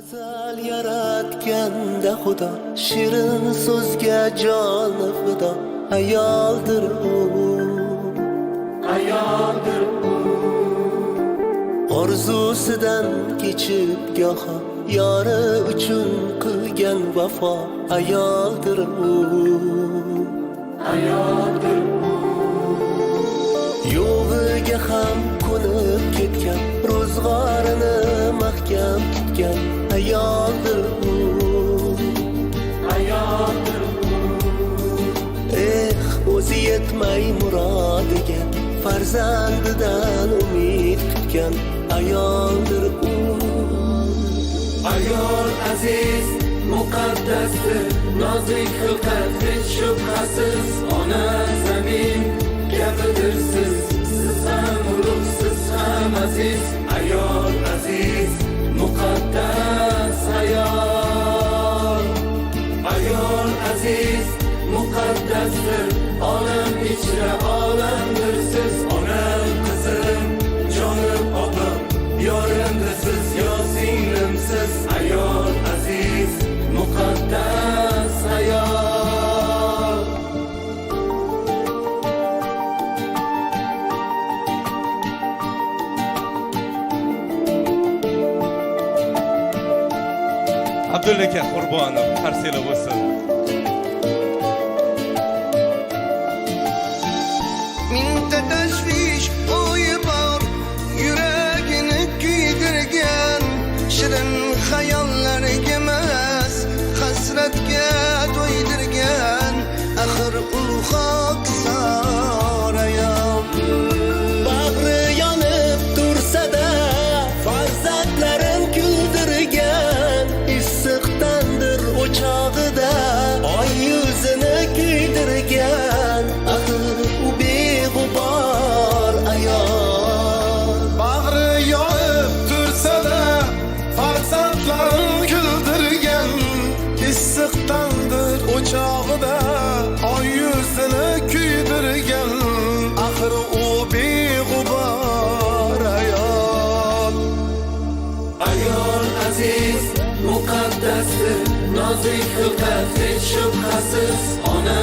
G'azal yaratganda Xudo shirin so'zga joni fido ayoldir u, ayoldir u. Orzusidan kechib goho yori uchun qilgan vafo ayoldir u, ayoldir u. Yo'g'iga ham ko'nib ketgan, ro'zg'orini mahkam tutgan ayoldir u, ayoldir u. Eh, o'zi yetmay murodiga, farzandidan umid kutgan ayoldir u. Ayol aziz, muqaddasdir, nozik xilqat hech shubhasiz. Ona zamin kabidirsiz, siz ham ulug', siz ham aziz. Ayol aziz, muqaddas ayol. Ayol aziz, muqaddasdir, olam ichra olamdir siz. Onam, qizim, jonim, opam, yorimdirsiz, yo singlimsiz. Ayol aziz, muqaddas ayol. Abdulla aka Qurbonov, qarsanglar bo'lsin. Mingta tashvish o'yi bor, yuragini kuydirgan, shirin xayollarga emas, hasratga to'ydirgan, axir u xokisor ayol. Bag'ri yonib tursa-da farzandlarin kuldirgan, issiq tandir o'chog'ida oy yuzini kuydirgan, axir u beg'ubor ayol. Bag'ri yonib tursa-da farzandlarin kuldirgan, issiq tandir o'chog'ida oy yuzini kuydirgan, axir u beg'ubor ayol. Ayol aziz, muqaddasdir, nozik xilqat hech shubhasiz. Ona